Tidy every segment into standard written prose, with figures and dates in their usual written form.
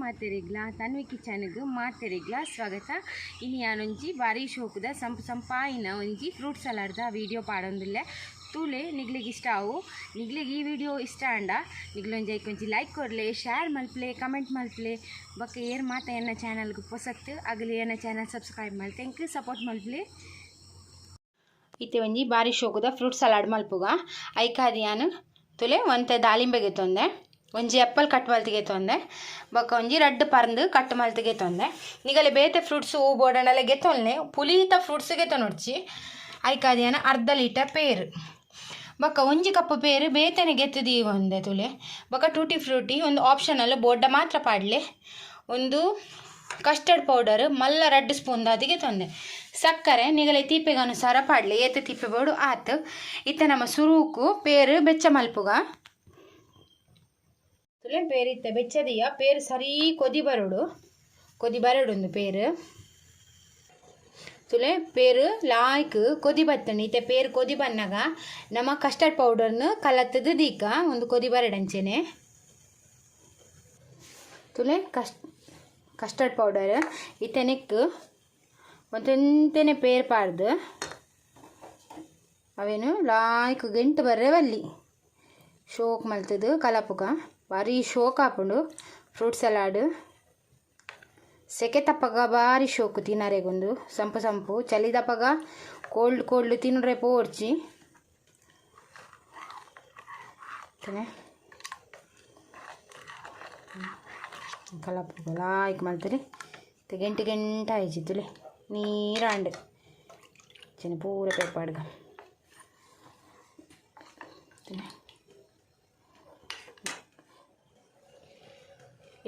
ಮಾತೆರಿಗ್ಲ ತನ್ವಿ ಕಿಚನ್ಗ್ ಮಾತೆರಿಗ್ಲ ಸ್ವಾಗತ. ಇನಿ ಯಾನೊಂಜಿ ಬಾರಿ ಶೋಕುದ ಸಂಪು ಸಂಪಾಯಿನ ಒಂಜಿ ಫ್ರೂಟ್ ಸಲಾಡ್ದ ವಿಡಿಯೋ ಪಾಡೊಂದುಲ್ಲೆ. ತೂಲೆ ನಿಗ್ಲಿಗ್ ಇಷ್ಟ ಆವು. ನಿಗ್ಲಿಗ್ ಈ ವಿಡಿಯೋ ಇಷ್ಟ ಆಂಡ ನಿಗ್ಲೊಂಜಿ ಐಕೊಂಜಿ ಲೈಕ್ ಕೊರ್ಲೆ, ಶೇರ್ ಮಲ್ಪಲೆ, ಕಮೆಂಟ್ ಮಲ್ಪಲೆ. ಬೊಕ್ಕ ಏರ್ ಮಾತ ಎನ್ನ ಚಾನಲ್ಗ್ ಪೊಸಕ್ತ್ ಅಗಲಿ ಎನ್ನ ಚಾನಲ್ ಸಬ್ಸ್ಕ್ರೈಬ್ ಮಲ್ತೆ ಎಂಕ್ ಸಪೋರ್ಟ್ ಮಲ್ಪಲೆ. ಇತ್ತೆ ಒಂಜಿ ಬಾರಿ ಶೋಕುದ ಫ್ರೂಟ್ ಸಲಾಡ್ ಮಲ್ಪುಗ. ಐಕಾದ್ ಯಾನ್ ತುಲೆ ಒಂತೆ ದಾಳಿಂಬೆ ಗೆತ್ತೊಂದೆ, ಒಂಜಿ ಆ್ಯಪಲ್ ಕಟ್ ಮಲ್ತಿಗೆ ತೊಂದೆ, ಬೊಕ್ಕ ಒಂಜಿ ರಡ್ಡ್ ಪರ್ಂದ್ ಕಟ್ ಮಲ್ತಿಗೆ ತೊಂದೆ. ನಿಗಲೆ ಬೇತೆ ಫ್ರೂಟ್ಸ್ ಹೂ ಬೋಡಂಡಲ ಗೆತ್ತೊನ್ಲೆ, ಪುಲೀತ ಫ್ರೂಟ್ಸ್ ಗೆತ್ತೊನೊಡ್ಚಿ. ಐಕಾದ್ ಯಾನ್ ಅರ್ಧ ಲೀಟರ್ ಪೇರು ಬೊಕ್ಕ ಒಂಜಿ ಕಪ್ ಪೇರು ಬೇತೆನೆ ಗೆತ್ತುದೀ ಒಂದೆ ತುಲೆ. ಬೊಕ್ಕ ಟೂಟಿ ಫ್ರೂಟಿ ಒಂದು ಆಪ್ಷನಲ್, ಬೋಡ್ಡ ಮಾತ್ರ ಪಾಡ್ಲೆ. ಒಂದು ಕಸ್ಟರ್ಡ್ ಪೌಡರ್ ಮಲ್ಲ ರಡ್ಡ್ ಸ್ಪೂನ್ ದಾತಿಗೆ ತೊಂದೆ. ಸಕ್ಕರೆ ನಿಗಲೆ ತೀಪೆಗೆ ಅನುಸಾರ ಪಾಡ್ಲೆ, ಏತ್ ತೀಪೆ ಬೋಡು ಆತ್. ಇತ್ತೆ ನಮ್ಮ ಸುರುಕು ಪೇರು ಬೆಚ್ಚ ಮಲ್ಪುಗ. ತುಲೆ ಪೇರು ಇತ್ತೆ ಬೆಚ್ಚದಿಯ. ಪೇರು ಸರಿ ಕೊದಿ ಬರೋಡು, ಕೊದಿ ಬರಡು ಪೇರು. ತುಲೆ ಪೇರು ಲಾಯ್ಕ್ ಕೊದಿ ಬತ್ತಂಡು. ಇತ್ತೆ ಪೇರು ಕೊದಿ ಬನ್ನಾಗ ನಮ್ಮ ಕಸ್ಟರ್ಡ್ ಪೌಡರ್ನ ಕಲತ್ತದು ದೀಕ ಒಂದು ಕೊದಿ ಬರಡಂಚೆನೆ. ತುಲೆ ಕಸ್ಟರ್ಡ್ ಪೌಡರ್ ಇತ್ತೆ ನೆಕ್ ಒಂತೆಂತೆನೆ ಪೇರ್ ಪಾಡ್ದು ಅವೇನು ಲಾಯ್ಕ್ ಗಂಟು ಬರ್ರೆ ಬಲ್ಲಿ ಶೋಕ್ ಮಲ್ತದು ಕಲಪುಗ. ಬಾರಿ ಶೋಕ್ ಆಪುಂಡು ಫ್ರೂಟ್ ಸಲಾಡ್. ಸೆಕೆ ತಪ್ಪಗ ಬಾರಿ ಶೋಕು ತಿನ್ನರೆಗೊಂದು ಸಂಪು ಸಂಪು. ಚಳಿ ದಪ್ಪಗ ಕೋಲ್ಡ್ ಕೋಲ್ಡ್ ತಿನ್ರೆ ಪೋರ್ಚಿ. ಕಲಪುಗ ಲಾಯ್ಕ್ ಮಲ್ತರಿ. ಗಂಟೆ ಗಂಟೆ ಆಯ್ತು ತುಲೆ ನೀರಾಂಡ್ ಚಿನ್ನ ಪೂರ ಪೇರ್ ಪಾಡ್ಗ.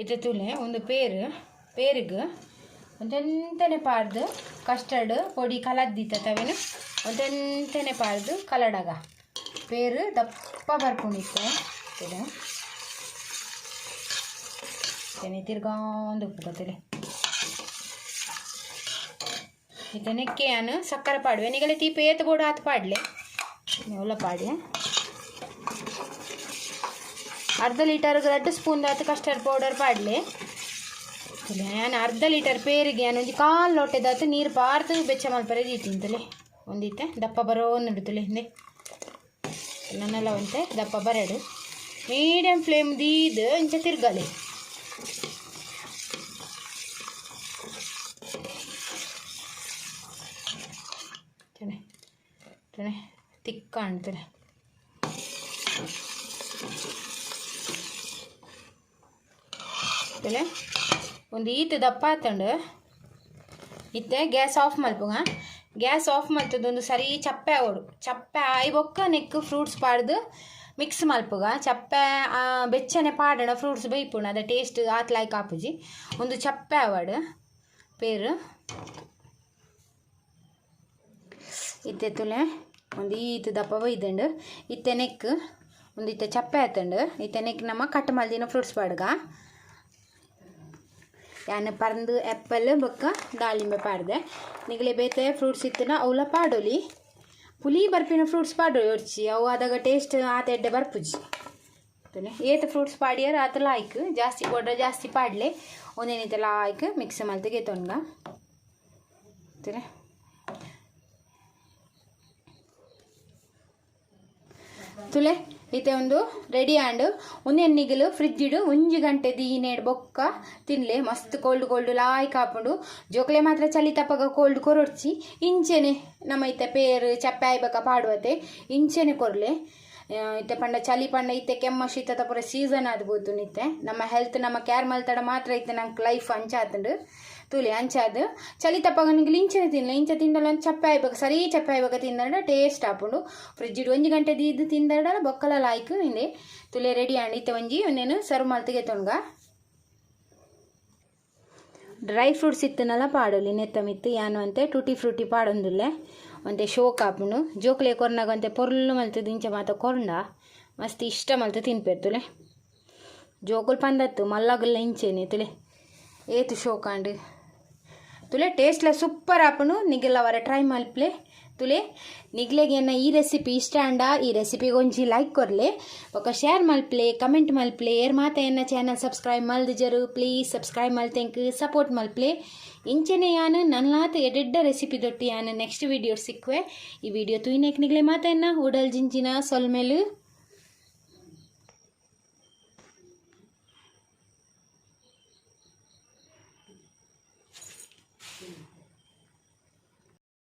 ಇತ್ತೆ ತುಲೆ ಒಂದು ಪೇರು ಪೇರಿಗೆ ಒಂದೆಂತನೆ ಪಾಡ್ದು ಕಸ್ಟರ್ಡ್ ಪೊಡಿ ಕಲದ್ದಿತ್ತ ತವೇನು ಒಂದೆಂತನೆ ಪಾಡ್ದು ಕಲಡಗ. ಪೇರು ದಪ್ಪ ಬರ್ಪುಂಡಿತ್ತೆ. ತುಲೆ ತಿರ್ಗಾಂದು ಉಪ್ಪು ತುಲೆ. ಇತ್ತೆ ನೆಕ್ಕೆ ಯಾನ್ ಸಕ್ಕರೆ ಪಾಡುವೆ. ನಿಗಲೆ ತೀಪೆ ಏತ್ ಬೋಡು ಆತ್ ಪಾಡ್ಲೆ. ಅವಲ ಪಾಡ್ಯ. ಅರ್ಧ ಲೀಟರ್ ರಡ್ಡ್ ಸ್ಪೂನ್ ದಾತ್ ಕಸ್ಟರ್ಡ್ ಪೌಡರ್ ಪಾಡ್ಲೆ. ಯಾನ್ ಅರ್ಧ ಲೀಟರ್ ಪೇರಿಗೆ ಯಾನ್ ಒಂಜಿ ಕಾಲು ಲೋಟೆದಾತ್ ನೀರು ಪಾರ್ದು ಬೆಚ್ಚ ಮಲ್ಪರೆ ದೀತಿನಿ. ತುಲೆ ಒಂದಿತ್ತೆ ದಪ್ಪ ಬರೋಂದುಂಡು. ತುಲೆ ಇಂದೆ ನನ್ನಲ ಒಂತೆ ದಪ್ಪ ಬರಡು. ಮೀಡಿಯಂ ಫ್ಲೇಮ್ ದೀದ್ ಇಂಚ ತಿರ್ಗಲೆ. ತುಲೆ ತಿಕ್ಕಾಂಡ್ ತುಲೆ. ತುಲೆ ಒಂದು ಈತ್ ದಪ್ಪ ಆತಂಡು. ಇತ್ತೆ ಗ್ಯಾಸ್ ಆಫ್ ಮಲ್ಪುಗ. ಗ್ಯಾಸ್ ಆಫ್ ಮಲ್ತದ ಒಂದು ಸರಿ ಚಪ್ಪೆ ಆವೊಡು. ಚಪ್ಪೆ ಆಯಿ ಬೊಕ್ಕ ನೆಕ್ ಫ್ರೂಟ್ಸ್ ಪಾಡ್ದು ಮಿಕ್ಸ್ ಮಲ್ಪುಗ. ಚಪ್ಪೆ ಬೆಚ್ಚನೆ ಪಾಡಣ ಫ್ರೂಟ್ಸ್ ಬೇಯ್ಪುಂಡು, ಅದ ಟೇಸ್ಟ್ ಆತ್ ಲಾಯ್ಕ್ ಆಪುಜಿ. ಒಂದು ಚಪ್ಪೆ ಆವಡ್ ಪೇರು. ಇತ್ತೆ ತುಲೆ ಒಂದು ಈತ್ ದಪ್ಪ ಬೈದುಂಡು. ಇತ್ತೆ ನೆಕ್ ಒಂದು ಇತ್ತೆ ಚಪ್ಪೆ ಆತಂಡು. ಇತ್ತೆ ನೆಕ್ ನಮ್ಮ ಕಟ್ ಮಲ್ದಿನ ಫ್ರೂಟ್ಸ್ ಪಾಡ್ಗ. ಯಾನ್ ಪರ್ಂದ್ ಆ್ಯಪಲ್ ಬೊಕ್ಕ ದಾಳಿಂಬೆ ಪಾಡ್ದೆ. ನಿಗಲೆ ಬೇತೆ ಫ್ರೂಟ್ಸ್ ಇತ್ತುನ ಅವಲ ಪಾಡೊಲಿ. ಪುಲಿ ಬರ್ಪಿನ ಫ್ರೂಟ್ಸ್ ಪಾಡೊಲಿ ಒರ್ಚಿ, ಅವು ಆದಾಗ ಟೇಸ್ಟ್ ಆತ ಎಡ್ಡೆ ಬರ್ಪುಜಿ. ಏತ್ ಫ್ರೂಟ್ಸ್ ಪಾಡಿಯರ್ ಆತ ಲಾಯ್ಕ್. ಜಾಸ್ತಿ ಬೋಡ್ರ ಜಾಸ್ತಿ ಪಾಡ್ಲೆ. ಒಂದೇನಿತ್ತೆ ಲಾಯ್ಕ್ ಮಿಕ್ಸ್ ಮಲ್ತ್ ಗೆತೊನ್ಗ. ತುಲೆ ತುಲೆ ಇತ್ತೆ ಒಂದು ರೆಡಿ ಆಂಡ್. ಒಂದೆನ್ ನಿಗಲು ಫ್ರಿಜ್ ಇಡು ಒಂಜಿ ಗಂಟೆ ದೀನೇಡ್ ಬೊಕ್ಕ ತಿನ್ಲೆ. ಮಸ್ತ್ ಕೋಲ್ಡ್ ಕೋಲ್ಡ್ ಲಾಯ್ಕ್ ಆಪುಂಡು. ಜೋಕ್ಲೆ ಮಾತ್ರ ಚಳಿ ತಪ್ಪಗ ಕೋಲ್ಡ್ ಕೊರೊಡ್ಚಿ. ಇಂಚೆನೆ ನಮ್ಮ ಇತ್ತೆ ಪೇರು ಚಪ್ಪೆ ಆಯ್ಬಕ ಪಾಡುವತೆ ಇಂಚೆನೆ ಕೊರ್ಲೆ. ಇತ್ತೆ ಪಂಡ ಚಳಿ ಪಂಡ ಇತ್ತೆ ಕೆಮ್ಮ ಶೀತದ ಪೂರ ಸೀಸನ್ ಆದ್ ಇತ್ತೆ. ನಮ್ಮ ಹೆಲ್ತ್ ನಮ್ಮ ಕೇರ್ ಮಲ್ತಡ ಮಾತ್ರ ಇತ್ತೆ ನಂಗೆ ಲೈಫ್ ಅಂಚಾತುಂಡು. ತೂಲೆ ಅಂಚಾದ್ ಚಳಿ ತಪ್ಪಗ ನಿಗಲು ಇಂಚೆನೆ ತಿನ್ಲೆ. ಇಂಚ ತಿಂಡಲ ಒಂದು ಚಪ್ಪೆ ಆಯ್ಬೇಕು, ಸರಿ ಚಪ್ಪೆ ಆಯ್ಬೇಕ ತಿಂದಡ ಟೇಸ್ಟ್ ಆಪುಂಡು. ಫ್ರಿಜ್ ಒಂಜಿ ಗಂಟೆ ದೀದ್ ತಿಂದಡ ಬೊಕ್ಕಲ ಲಾಯ್ಕ್. ಇಂದೆ ತುಲೆ ರೆಡಿ ಆಂಡ್. ಇತ್ತೆ ಒಂಜಿ ಒಂದೇನು ಸರ್ವ್ ಮಲ್ತ್ ಗೆತೊನ್ಗ. ಡ್ರೈ ಫ್ರೂಟ್ಸ್ ಇತ್ತನಲ್ಲ ಪಾಡೊಲಿ ನೆತ್ತ ಮಿತ್ತು. ಯಾನು ಅಂತೆ ಟೂಟಿ ಫ್ರೂಟಿ ಪಾಡೊಂದುಲ್ಲೆ, ಒಂತೆ ಶೋಕ್ ಆಪುಂಡು. ಜೋಕ್ಲೆ ಕೊರ್ನಾಗ ಒಂತೆ ಪೊರ್ಲು ಮಲ್ತದು ಇಂಚ ಮಾತ ಕೊರ್ಂಡ ಮಸ್ತ್ ಇಷ್ಟ ಮಲ್ತ್ ತಿನ್ಪೆರ್. ತುಲೆ ಜೋಕುಲು ಪಂದತ್ತು ಮಲ್ಲಗುಲ್ಲ ಇಂಚೆನೆ. ತುಲೆ ಏತ್ ಶೋಕಾಂಡ್. ತುಲೆ ಟೇಸ್ಟ್ಲ ಸೂಪರ್ ಆಪುಂಡು. ನಿಗೆಲ್ಲ ವರ ಟ್ರೈ ಮಲ್ಪ್ಲೆ. ತುಲೆ, ನಿಗ್ಲೆಗ್ ಎನ್ನ ಈ ರೆಸಿಪಿ ಇಷ್ಟ ಆಂಡ ಈ ರೆಸಿಪಿಗೆ ಒಂಜಿ ಲೈಕ್ ಕೊರ್ಲೆ, ಬೊಕ ಶೇರ್ ಮಲ್ಪ್ಲೆ, ಕಮೆಂಟ್ ಮಲ್ಪ್ಲೆ. ಏರ್ ಮಾತ ಎನ್ನ ಚಾನಲ್ ಸಬ್ಸ್ಕ್ರೈಬ್ ಮಲ್ದಿಜರು, ಪ್ಲೀಸ್ ಸಬ್ಸ್ಕ್ರೈಬ್ ಮಲ್ತೆಂಕ್ ಸಪೋರ್ಟ್ ಮಲ್ಪ್ಲೆ. ಇಂಚೆನೆ ಯಾನ್ ನಲ್ಲಾತ್ ಎಡೆಡ್ಡ ರೆಸಿಪಿ ದೊಟ್ಟಿ ಯಾನ್ ನೆಕ್ಸ್ಟ್ ವಿಡಿಯೋ ಸಿಕ್ಕುವೆ. ಈ ವಿಡಿಯೋ ತೂಯಿನೆಕ್ ನಿಗ್ಲೆ ಮಾತ ಎನ್ನ ಉಡಲ್ ಜಿಂಜಿನ ಸೊಲ್ಮೆಲು.